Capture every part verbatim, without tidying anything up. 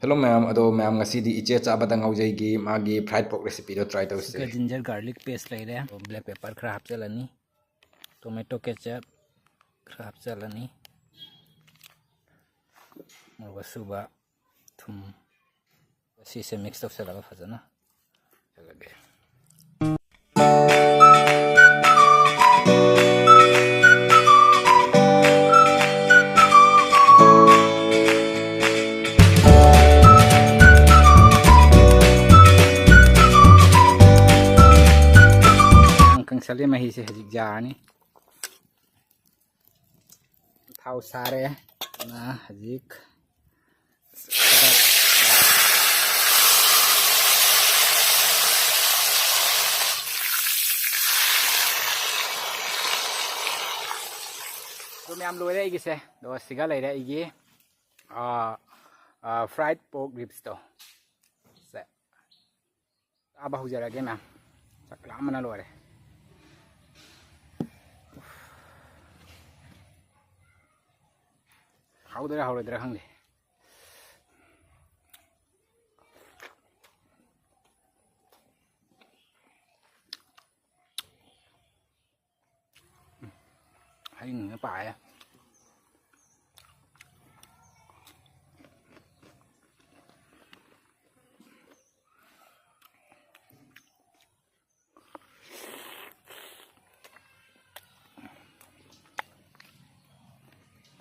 Hello ꯃꯌꯥꯝ, ꯑꯗꯣ ꯃꯌꯥꯝ ꯉꯁꯤꯗꯤ ꯏꯆꯦ ꯆꯥꯕꯗ ꯉꯥꯎꯖꯩꯒꯤ ꯃꯥꯒꯤ fried pork recipe ꯗꯣ try ꯇꯧꯁꯦ꯫ ꯁꯤꯒ ginger garlic paste ꯂꯩꯔꯦ, black pepper ꯈꯔ ꯍꯥꯞꯆꯤꯜꯂꯅꯤ, tomato ketchup ꯈꯔ ꯍꯥꯞꯆꯤꯜꯂꯅꯤ, ꯃꯣꯔꯣꯛ ꯑꯁꯨꯕ, ꯊꯨꯝ, ꯁꯤꯁꯦ mix ꯇꯧꯁꯜꯂꯒ ꯐꯖꯅ ꯇꯧꯁꯜꯂꯒꯦ꯫ ꯌꯥꯝ ꯀꯪꯁꯜꯂꯦ, ꯃꯍꯤꯁꯦ ꯍꯧꯖꯤꯛ ꯌꯥꯔꯅꯤ꯫ ꯊꯥꯎ ꯁꯥꯔꯦ꯫ ꯑꯗꯨꯅ ꯍꯧꯖꯤꯛ ꯑꯗꯨ ꯃꯌꯥꯝ ꯂꯣꯏꯔꯦ ꯑꯩꯒꯤꯁꯦ꯫ ꯑꯗꯣ ꯁꯤꯒ ꯂꯩꯔꯦ ꯑꯩꯒꯤ, ꯑꯥ, ꯑꯥ, fried pork ribs ꯇꯣ꯫ ꯁꯦ꯫ ꯆꯥꯕ ꯍꯧꯖꯔꯒꯦ ꯃꯌꯥꯝ꯫ ꯆꯥꯛ ꯂꯥꯝꯕꯅ ꯂꯣꯏꯔꯦ꯫ ꯍꯥꯎꯗꯣꯏꯔꯥ ꯍꯥꯎꯔꯣꯏꯗꯣꯏꯔꯥ ꯈꯪꯗꯦ꯫ ꯍꯌꯤꯡꯅ ꯄꯥꯏꯌꯦ꯫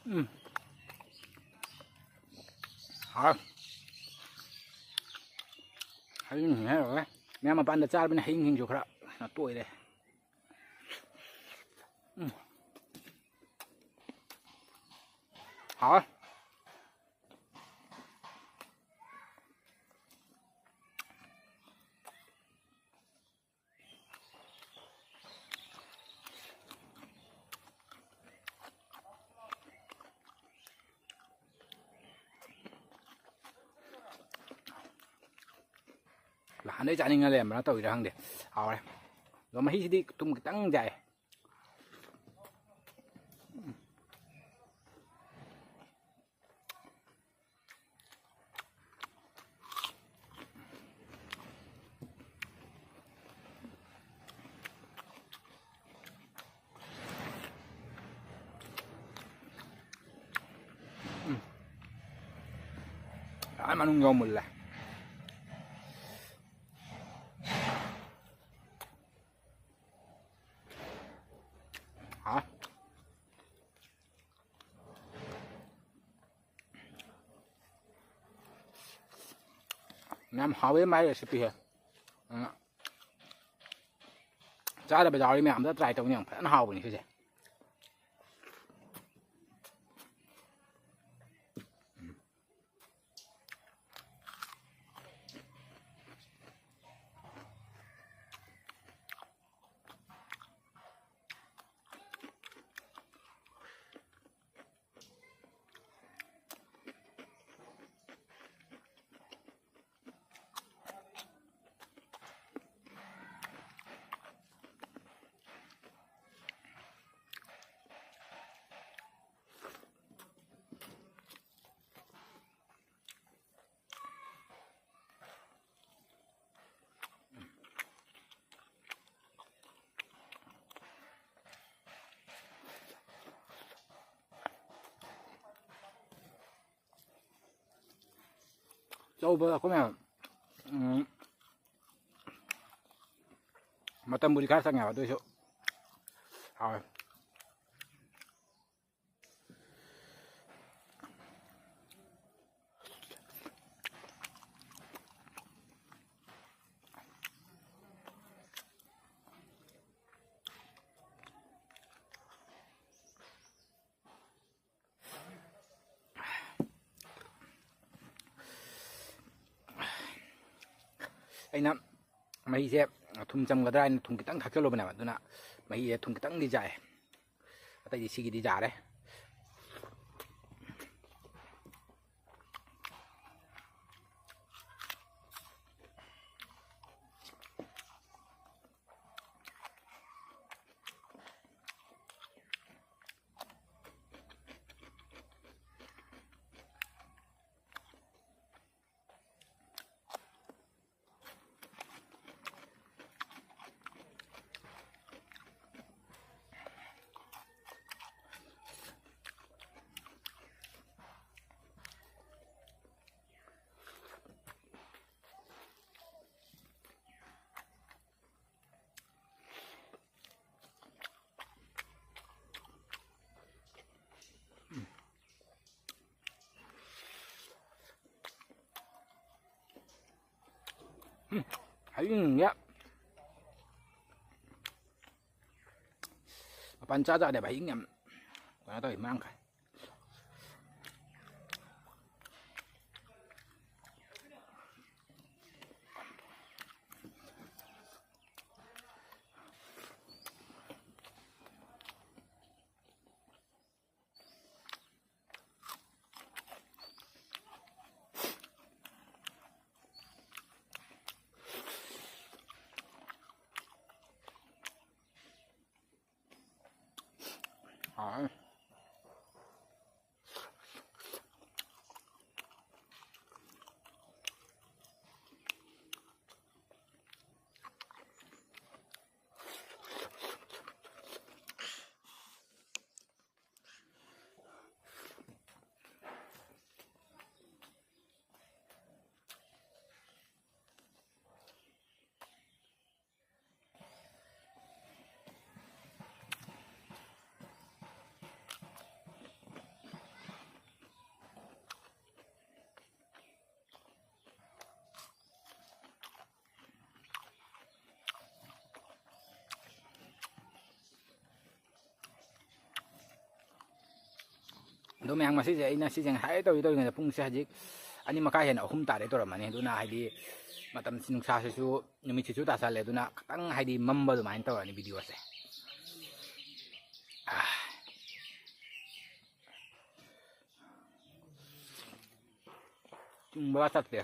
ꯎꯝ꯫ ꯍꯥꯎ꯫ ꯍꯌꯤꯡ ꯍꯥꯏꯔꯒ ꯃꯌꯥꯝ ꯃꯄꯥꯟꯗ ꯆꯥꯔꯕꯅꯤꯅ ꯍꯌꯤꯡꯁꯤꯡꯁꯨ ꯈꯔ ꯀꯩꯅꯣ ꯇꯣꯏꯔꯦ꯫ ꯎꯝ꯫ ꯍꯥꯎꯋꯦ꯫ ꯅꯍꯥꯟꯗꯩ ꯆꯥꯅꯤꯡꯉ ꯂꯩꯔꯝꯕꯅ ꯇꯧꯔꯤꯔꯥ ꯈꯪꯗꯦ꯫ ꯍꯥꯎꯔꯦ꯫ ꯑꯗꯣ ꯃꯍꯤꯁꯤꯗꯤ ꯊꯨꯝ ꯈꯤꯇꯪ ꯌꯥꯛꯑꯦ꯫ ꯃꯅꯨꯡ ꯌꯧ ꯃꯨꯜꯂꯦ꯫ ꯍꯥ꯫ ꯌꯥꯝ ꯍꯥꯎꯋꯦ ꯃꯥꯏ recipeꯁꯦ꯫ ꯑꯗꯨꯅ ꯆꯥꯗꯕ ꯌꯥꯎꯔꯤ ꯃꯌꯥꯝꯗ try ꯇꯧꯅꯤ꯫ ꯌꯥꯝ ꯐꯖꯅ ꯍꯥꯎꯕꯅꯤ ꯁꯤꯁꯦ꯫ ꯆꯧꯕ ꯑꯩꯈꯣꯏ ꯃꯌꯥꯝ, ꯎꯝ, ꯃꯇꯝꯕꯨꯗꯤ ꯈꯔ ꯆꯪꯉꯦꯕ, ꯑꯗꯨ ꯑꯣꯏꯁꯨ ꯍꯥꯎꯋꯦ꯫ ꯑꯩꯅ ꯃꯍꯤꯁꯦ ꯊꯨꯝ ꯆꯝꯒꯗ꯭ꯔꯥ ꯍꯥꯏꯅ ꯊꯨꯝ ꯈꯤꯇꯪ ꯊꯥꯛꯆꯜꯂꯨꯕꯅꯦꯕ, ꯑꯗꯨꯅ ꯃꯍꯤꯁꯦ ꯊꯨꯝ ꯈꯤꯇꯪꯗꯤ ꯆꯥꯏ꯫ ꯑꯇꯩꯗꯤ ꯁꯤꯒꯤꯗꯤ ꯌꯥꯔꯦ꯫ ꯍꯌꯤꯡꯁꯦ ꯃꯄꯥꯟ ꯆꯥ ꯆꯥꯗꯦꯕ, ꯍꯌꯤꯡ ꯌꯥꯝ ꯀꯩꯅꯣ ꯇꯧꯋꯤ, ꯃꯔꯥꯡ ꯀꯥꯏ꯫ ꯍꯥꯎꯋꯦ꯫ ꯑꯗꯣ ꯃꯌꯥꯝ, ꯉꯁꯤꯁꯦ ꯑꯩꯅ ꯁꯤꯁꯦ ꯉꯁꯥꯏ ꯇꯧꯔꯤ ꯇꯧꯔꯤꯉꯩꯗ ꯄꯨꯡꯁꯦ ꯍꯧꯖꯤꯛ ꯑꯅꯤ ꯃꯈꯥꯏ ꯍꯦꯟꯅ ꯑꯍꯨꯝ ꯇꯥꯔꯦ ꯇꯧꯔꯝꯃꯅꯤ꯫ ꯑꯗꯨꯅ ꯍꯥꯏꯗꯤ ꯃꯇꯝꯁꯤ, ꯅꯨꯡꯁꯥꯁꯤꯁꯨ, ꯅꯨꯃꯤꯠꯁꯤꯁꯨ ꯇꯥꯁꯜꯂꯦ꯫ ꯑꯗꯨꯅ ꯈꯤꯇꯪ ꯍꯥꯏꯗꯤ ꯃꯝꯕ ꯑꯗꯨꯃꯥꯏꯅ ꯇꯧꯔꯅꯤ ꯚꯤꯗꯤꯑꯣꯁꯦ꯫ ꯑꯥ꯫ ꯆꯨꯝꯕ ꯆꯠꯇꯦ꯫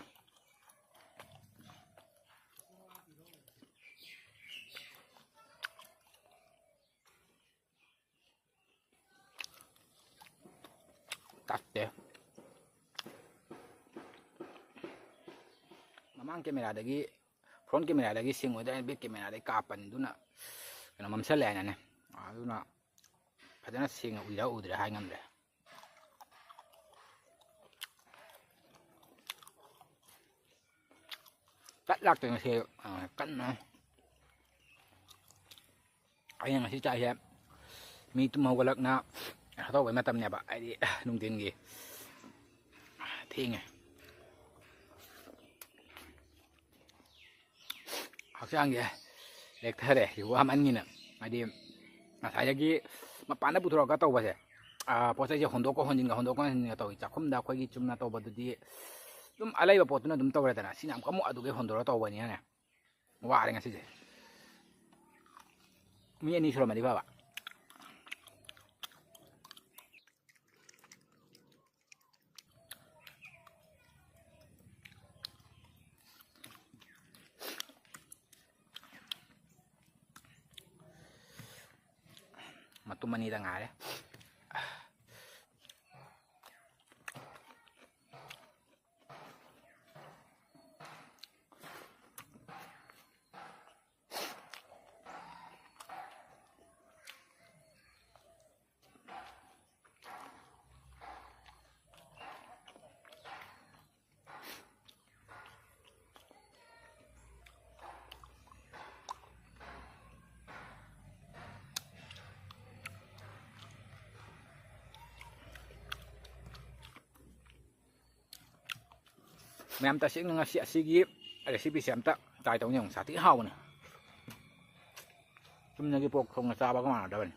ꯇꯠꯇꯦ꯫ ꯃꯃꯥꯡ ꯀꯦꯃꯦꯔꯥꯗꯒꯤ, ꯐ꯭ꯔꯣꯟ ꯀꯦꯃꯦꯔꯥꯗꯒꯤ ꯁꯦꯡꯉꯣꯏꯗ ꯑꯩꯅ ꯕꯦꯛ ꯀꯦꯃꯦꯔꯥꯗꯒꯤ ꯀꯥꯞꯄꯅꯤ꯫ ꯑꯗꯨꯅ ꯀꯩꯅꯣ ꯃꯝꯁꯜꯂꯦ ꯍꯥꯏꯅꯅꯦ꯫ ꯑꯗꯨꯅ ꯐꯖꯅ ꯁꯦꯡꯅ ꯎꯏꯔ ꯎꯗ꯭ꯔꯦ ꯍꯥꯏ ꯉꯝꯗ꯭ꯔꯦ꯫ ꯇꯠ ꯂꯥꯛꯇꯦ ꯉꯁꯤ꯫ ꯑ, ꯀꯟꯅ ꯑꯩꯅ ꯉꯁꯤ ꯆꯥꯛꯁꯦ ꯃꯤ ꯇꯨꯝ ꯍꯧꯒꯠꯂꯛꯅ ꯀꯩꯅꯣ ꯇꯧꯕꯩ ꯃꯇꯝꯅꯦꯕ, ꯍꯥꯏꯗꯤ ꯅꯨꯡꯊꯤꯟꯒꯤ꯫ ꯊꯦꯡꯉꯦ꯫ ꯍꯛꯆꯥꯡꯁꯦ ꯂꯦꯛꯊꯔꯦ, ꯁꯤ ꯋꯥꯃꯟꯒꯤꯅ꯫ ꯍꯥꯏꯗꯤ ꯉꯁꯥꯏꯗꯒꯤ ꯃꯄꯥꯟꯗ ꯄꯨꯊꯣꯔꯛꯑꯒ ꯇꯧꯕꯁꯦ, ꯑꯥ, ꯄꯣꯠ ꯆꯩꯁꯦ ꯍꯣꯟꯗꯣꯛꯀ ꯍꯣꯟꯖꯤꯟꯒ, ꯍꯣꯟꯗꯣꯛꯀ ꯍꯣꯟꯖꯤꯟꯒ ꯇꯧꯏ꯫ ꯆꯥꯛꯈꯨꯝꯗ ꯑꯩꯈꯣꯏꯒꯤ ꯆꯨꯝꯅ ꯇꯧꯕꯗꯨꯗꯤ ꯑꯗꯨꯝ ꯑꯂꯩꯕ ꯄꯣꯠꯇꯨꯅ ꯑꯗꯨꯝ ꯇꯧꯔꯦꯗꯅ, ꯁꯤꯅ ꯑꯃꯨꯛꯀ ꯑꯃꯨꯛ ꯑꯗꯨꯒꯤ ꯍꯣꯟꯗꯣꯔꯒ ꯇꯧꯕꯅꯤꯅꯅꯦ, ꯋꯥꯔꯦ ꯉꯁꯤꯁꯦ꯫ ꯃꯤ ꯑꯅꯤ ꯁꯨꯔꯝꯃꯗꯤ ꯐꯕ꯫ ꯃꯇꯨꯝ ꯑꯅꯤꯗ ꯉꯥꯏꯔꯦ꯫ ꯃꯌꯥꯝ, ꯇꯁꯦꯡꯅ ꯉꯁꯤ ꯑꯁꯤꯒꯤ recipeꯁꯦ ꯑꯝꯇ try ꯇꯧꯅꯤ ꯌꯦꯡꯉꯨ, ꯁꯥꯊꯤ ꯍꯥꯎꯕꯅꯤ꯫ ꯆꯨꯝꯅꯒꯤ ꯄꯣꯛ ꯊꯣꯡꯅ ꯆꯥꯕꯒ ꯃꯥꯟꯅꯗꯕꯅꯤ꯫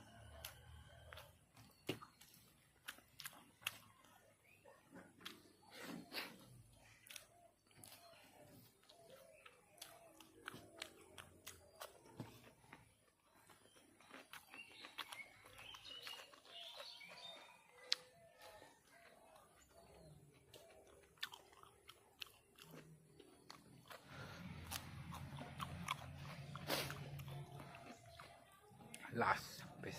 Last piece.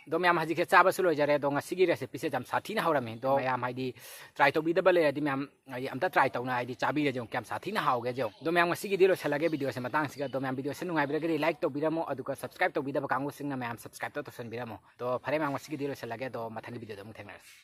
ꯑꯗꯣ ꯃꯌꯥꯝ, ꯍꯧꯖꯤꯛꯁꯦ ꯆꯥꯕꯁꯨ ꯂꯣꯏꯖꯔꯦ꯫ ꯑꯗꯣ ꯉꯁꯤꯒꯤ recipeꯁꯦ ꯌꯥꯝ ꯁꯥꯊꯤꯅ ꯍꯧꯔꯝꯃꯤ꯫ ꯑꯗꯣ ꯃꯌꯥꯝ ꯍꯥꯏꯗꯤ try ꯇꯧꯕꯤꯗꯕ ꯂꯩꯔꯗꯤ ꯃꯌꯥꯝ ꯍꯥꯏꯗꯤ ꯑꯝꯇ try ꯇꯧꯅ ꯍꯥꯏꯗꯤ ꯆꯥꯕꯤꯔꯁꯦ, ꯌꯦꯡꯉꯨ ꯀꯌꯥꯝ ꯁꯥꯊꯤꯅ ꯍꯥꯎꯒꯦ ꯌꯦꯡꯉꯨ꯫ ꯑꯗꯣ ꯃꯌꯥꯝ, ꯉꯁꯤꯒꯤꯗꯤ ꯂꯣꯏꯁꯤꯜꯂꯒꯦ videoꯁꯦ ꯃꯇꯥꯡꯁꯤꯒ꯫ ꯑꯗꯣ ꯃꯌꯥꯝ, videoꯁꯦ ꯅꯨꯡꯉꯥꯏꯕꯤꯔꯒꯗꯤ like ꯇꯧꯕꯤꯔꯝꯃꯣ, ꯑꯗꯨꯒ subscribe ꯇꯧꯕꯤꯗꯕ ꯀꯥꯡꯕꯨꯁꯤꯡꯅ ꯃꯌꯥꯝ subscribe ꯇꯧ ꯇꯧꯁꯟꯕꯤꯔꯝꯃꯣ꯫ ꯑꯗꯣ ꯐꯔꯦ ꯃꯌꯥꯝ, ꯉꯁꯤꯒꯤꯗꯤ ꯂꯣꯏꯁꯤꯜꯂꯒꯦ꯫ ꯑꯗꯣ ꯃꯊꯪꯒꯤ videoꯗ ꯑꯃꯨꯛ ꯊꯦꯡꯅꯔꯁꯤ꯫